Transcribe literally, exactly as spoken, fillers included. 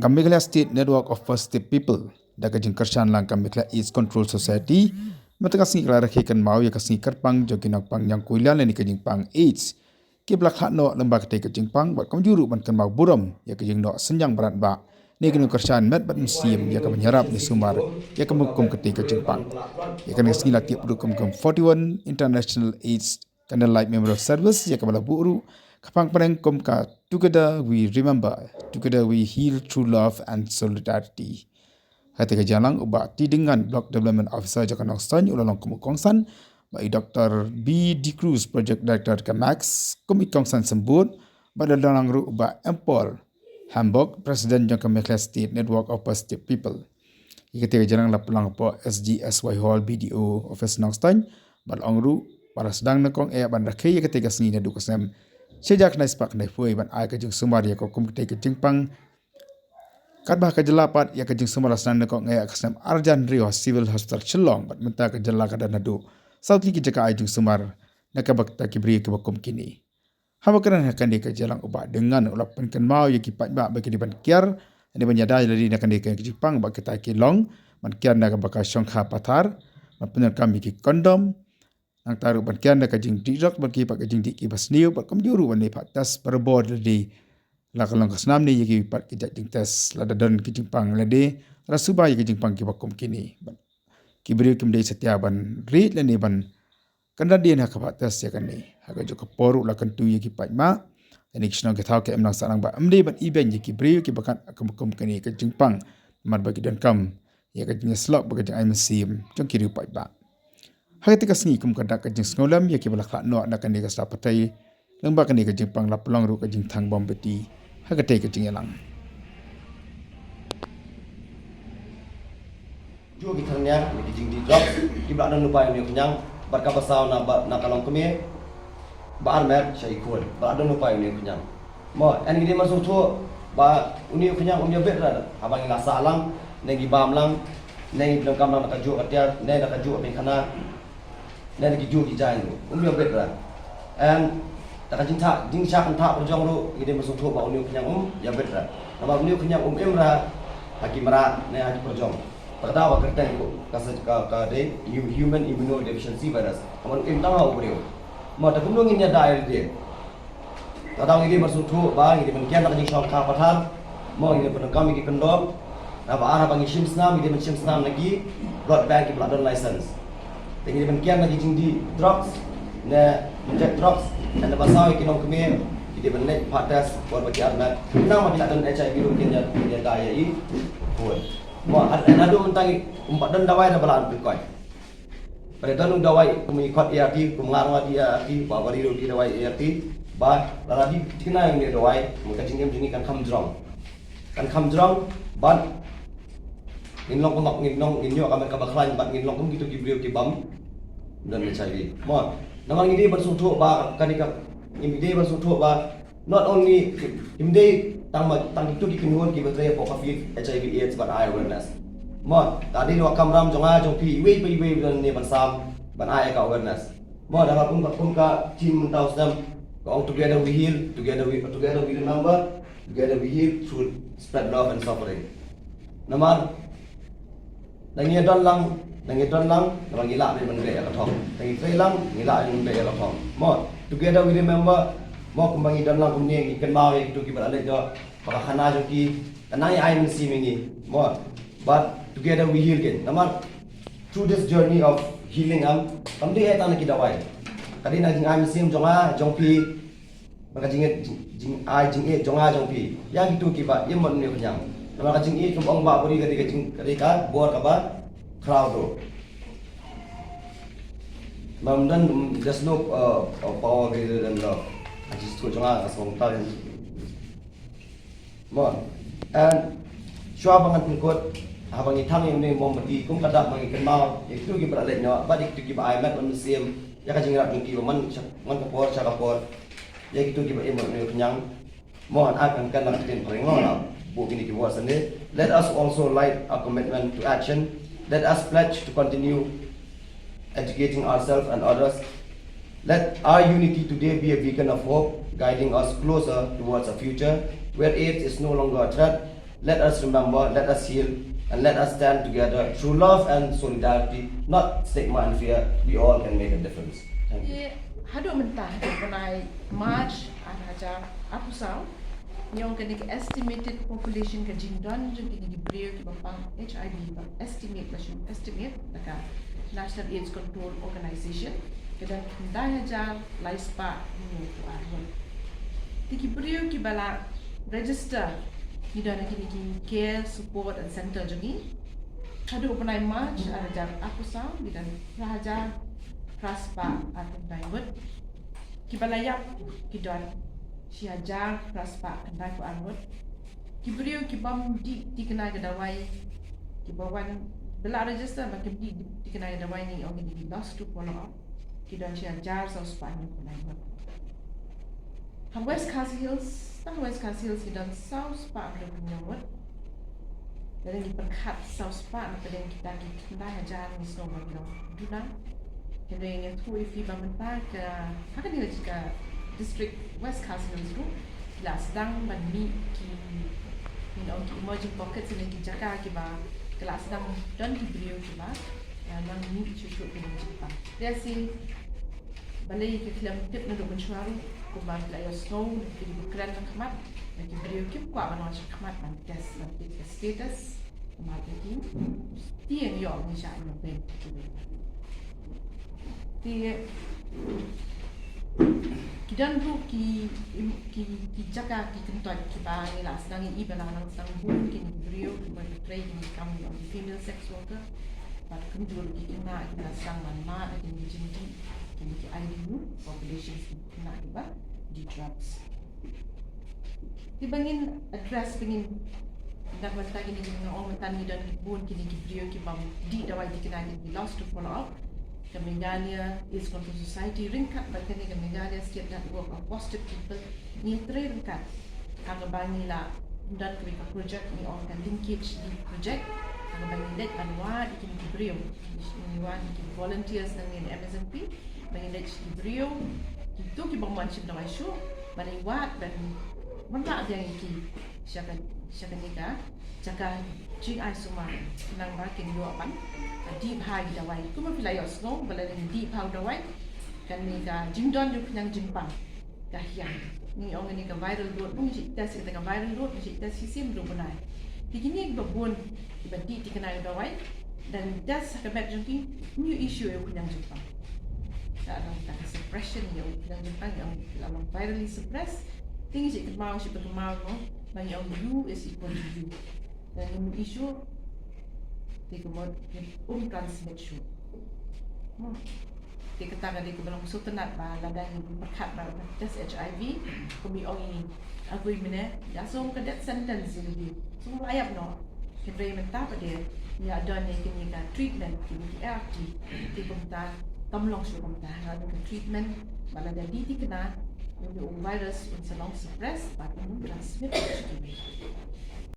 Ka Meghalaya State Network of Positive People, da ka jingkyrshan lang ka Meghalaya AIDS Control Society, mynta ka sngi ka la rakhe kynmaw ïa ka sngi kyrpang jong ki nongpang ñiangkhuid lane ka jingpang AIDS, ki ba la khlad noh lyngba katei ka jingpang, bad kumjuh ruh ban kynmaw burom ïa ka jingnoh synñiang bad rangbah ne ki nongkyrshan met bad mynsiem ïa ka ban ïarap ne sumar ïa ka ban kum katei ka jingpang. Ïa kane ka sngi la tip ruh kum ka forty-one International AIDS Candlelight Memorial Service, ïa kaba la buh ruh ka phang pdeng kum ka Together We Remember, Together We Heal Through Love and Solidarity. Ha katei ka jingïalang, u Bah T. Dyngan, Block Development Officer jong ka Nongstoiñ, u la long kum u kongsan, bad i Doktor B. D'Cruz, Project Director ka MACS, kum i kongsan symbud, bad la don lang ruh u Bah M. Paul Hamburg, President jong ka Meghalaya State Network of Positive People. Ïa katei ka jingïalang la pynlong hapoh S G S Y Hall, B D O Office Nongstoiñ, bad la ong ruh ba la sdang nyngkong eh ban rakhe ïa katei ka sngi naduh ka snem shi hajar khyndai spah khyndaiphew wei, ban ai ka jingsumar ïa ka kum katei ka jingpang. Katba ha ka jylla pat ïa ka jingsumar la sdang nyngkong eh ha ka snem ar hajar hynriew ha Civil Hospital Shillong, bad mynta ka jylla ka don haduh saw tylli ki jaka ai jingsumar na kaba kita ki briew kiba kum kine. Haba kren ha kane ka jingïalang, u Bah Dyngan u la pynkynmaw ïa ki paidbah ba ki dei ban kiar, ne ban ïada ïa lade na kane ka jingpang, ba kita ki long ban kiar na kaba ka shongkha pathar, ban pyndonkam ïa ki kondom, nangta ruh ban kiar na ka jingdih drugs bad ki pat ka jingdih kiba sniew, bad kumjuh ruh ban leit phah test barabor lade, la ka long ka snam ne ïa ki pat ki jait jingtest, lada don ki jingpang lade, lada suba ïa ki jingpang kiba kum kine. Bad ki briew kim dei satia ban rit lane ban kynran dien ha ka phah test ïa kane. Ha kajuh ka por ruh la kyntu ïa ki paidbah, lane ki shnong ki thaw, ka imlang sahlang ba ym dei ban ibeiñ ïa ki briew kiba kat ha ka kum kane ka jingpang, namar ba ki donkam ïa ka jingïasyllok bad ka jingai mynsiem jong ki riew paidbah. Ha katei ka sngi, kum ka dak ka jingsngewlem ïa kiba la khlad noh na kane ka sla pyrthei lyngba kane ka jingpang, la pynlong ruh ka jingthang mombati ha katei ka jingïalang. Juh ki thyrniang ne ki jingdih drugs kiba la don lypa ïa une u khñiang, bad kaba saw na ba, na ka longkmie ba armet sha i khun, ba la don lypa ïa une u khñiang. Mo, ngi dei ban sngewthuh ba une u khñiang um ïabit ra haba ngi la sah lang, ne ngi bam lang, ne ngi pyndonkam lang na kajuh ka tiar, ne na kajuh ka bynkhana, ne na kijuh ki jaiñ ruh, um ïabit ra. And da ka jingtha, jingshah kynthah pyrjong ruh, ngi dei ban sngewthuh ba une u khñiang um ïabit ra. Namar une u khñiang um im ra ha ki mrad ne ha ki pyrjong. Te ka daw ba kyrteng ka sa, ka, ka dei hu-, human immunodeficiency virus. Namar um im tang ha u briew. Mo, te kumno ngin ïada ïa lade? Te ka daw ngi dei ban sngewthuh ba ngi dei ban kiar na ka jingshongkha pathar. Mo, ngi dei ban pyndonkam ïa ki kondom. Naba ar, haba ngi shim snam, ngi dei ban shim snam na ki blood bank kiba la don license. Te ngi dei ban kiar na ki jingdih drugs, ne inject drugs, ne naba saw ïa ki nongkmie, ki dei ban leit phah test por ba ki armet. Khnang ba ki la don H I V ruh kin ïa, kin ïada ïa i khun. Mo, ar, naduh mynta ngi, ym pat don dawai da ba la pynkoit. Ba dei don u dawai kum i khot A R T, kum nga ruh nga dih A R T, ba wari ruh dih dawai A R T, ba lada dih thikna ïa une u dawai, mo, ka jingim jong ngi kan kham jrong. Kan kham jrong, bad ngin long kum, ngin long, ngin ïoh ka met kaba khlaiñ, bad ngin long kum kito ki briew ki bym don H I V. Mo, namar ngi dei ban sngewthuh ba kane ka, ngi dei ban sngewthuh ba not only kim dei tang ma, tang kito ki kynhun kiba trei hapoh ka field H I V AIDS ban ai awareness. Mo, ka dei ruh ka kamram jong nga jong phi iwei pa iwei ba don ne ban sam ban ai ka awareness. Mo, da ka kum ka, kum ka theme mynta u snem, ka ong Together We Heal, Together We, Together We Remember, Together We Heal through spread love and suffering. Namar da ngi don lang, da ngi don lang, namar ngi lah ban beh ïa ka thong. Da ngi trei lang, ngi lah ban beh ïa ka thong. Mo, Together We Remember, mo, kumba ngi don lang kumne, ngi kynmaw ïa kito kiba la leit noh, ba ka khana jong ki ka nang ïa ai mynsiem ïa ngi. Mo, but Together We Heal kin. Namar through this journey of healing, am, kam dei tang na ki dawai. Ka dei na jingai mynsiem jong nga, jong phi, bad ka jing, jing, jingai jingïeit jong nga jong phi ïa kito kiba im bad une u khñiang. Namar ka jingïeit kumba ong Bah Puri ka dei ka jing, ka dei ka bor kaba khraw ruh. Namar ym don, there's no, uh, uh, power greater than love. Ka jingsngewthuh jong nga ka sngewthuh. Mo, and shuwa ba ngan pynkut, haba ngi thang ïa une u mombati, kum ka dak ba ngi kynmaw ïa kito kiba la leit noh, bad ïa kito kiba ai met bad mynsiem ïa ka jingïarap jong ki ba man sha, man ka por sha ka por. Ïa kito kiba im bad une u khñiang. Mo, ngan ai kan kan na ka ktien phareng, mo, na buh kine ki bor sane. Let us also light our commitment to action. Let us pledge to continue educating ourselves and others. Let our unity today be a beacon of hope, guiding us closer towards a future where AIDS is no longer a threat, Let us remember, let us heal, and let us stand together through love and solidarity, not stigma and fear. We all can make a difference. Thank you. Te haduh mynta, haduh bnai March ar hajar arphew saw, ngi ong kane ka estimated population, ka jingdon jong kine ki briew kiba pang H I V, ba estimate, ba shu estimate da ka National AIDS Control Organization, ka don khyndai hajar lai spah hynñiewphew ar ngut. Te ki briew kiba la register, ki don ha kine ki care support and center jong ngi, haduh u bnai March ar hajar arphew saw, ki don phra hajar phra spah arphew khyndai ngut. Kiba la ïap ki don shi hajar phra spah khyndaiphew ar ngut. Ki briew ki bym dih tikna ka dawai, kiba wan, ba la register ba kim dih tikna ka dawai, ngi ong kine ki lost to follow up, ki don shi hajar saw spah hynñiewphew lai ngut. Ha West Khasi Hills, tang West Khasi Hills ki don saw spah hynñiewphew hynñiew ngut. Lada ngi pyrkhat saw spah na pdeng kita ki khyndai hajar, ngi sngew ba ki long duna. Hynrei ngi ïathuh ïa phi ba mynta ka, ha kane ka district West Khasi Hills ruh, ki la sdang ban mih ki, ngin ong ki emerging pockets, ne ki jaka kiba ki la sdang don ki briew kiba, eh, nang mih shuh shuh ki nongjingpang. Te lehse balei ki khlem tip naduh mynshuwa ruh, kumba ki la ïohsngew na ki dei ba kren na khmat, na ki briew kim kwah ban wan sha khmat ban test, ban tip ka status. Kumba ki, te ngi ïoh ngi shah ïoh beiñ. Te ki don ruh ki, ki, ki jaka, ki kyntoit kiba ngi la sdang ïohi ba la nang sdang bun kine ki briew kiba trei kine ki kam, ki female sex worker. Bad kumjuh ruh ki khynnah kiba la sdang ban mad ha kine ki jingdih, kine ki I D U populations, ki khynnah kiba dih drugs. Te ba ngin address, ba ngin, na ka bynta kine ki, nga ong mynta ngi don bun kine ki briew ki bym dih dawai tikna, kine ki lost to follow up. Ka Meghalaya AIDS Control Society ryngkat bad kane ka Meghalaya State Network of Positive People, ngi trei ryngkat ha kaba ngi la don kawei ka project, ngi ong ka Linkage Lead Project, ha kaba ngi leit ban wad ïa kine ki briew, ngi wad ïa ki volunteers na ngi na M S M P, ba ngi leit sha ki briew, kito ki bym wan shim dawai shuh, ba ngi wad ban wanrah biang ïa ki sha ka, sha kane ka jaka jingai sumar, khnang ba kin ïoh ban dih bha ki dawai. Kumba phi la ïohsngew ba lada ngi dih bha u dawai, kane ka jingdon jong u khñiang jingpang ka hiar. Ngi ong kane ka viral load, ngi shait test ïa kata ka viral load, ngi shait test shisien ruh bnai. Te kine kiba bun kiba dih tikna ïa u dawai, lada ngi test ha ka met jong ki, ym ïohi shuh ïa u khñiang jingpang. Ka long kata ka suppression ïa u khñiang jingpang, ïa u la long virally suppressed. Te ngi shait kynmaw, shait pyrkynmaw mo, ba ngi ong U is equal to U. Lada ngim ïohi shuh, te ka mut ngim transmit shuh. Hmm. Te kata ka dei kaba long sngewtynnat ba lada ngi pyrkhat ba test H I V, kum i ong i agui mynne, ïa song ka death sentence ïa lade. Song la ïap noh. Hynrei mynta pat de ïa don ïa kine ka treatment, kine ki A R T. Te kumta kam long shuh kumta, nga don ka treatment ba lada dih tikna, ïa u virus un sa long suppress bad un transmit sha kiwei.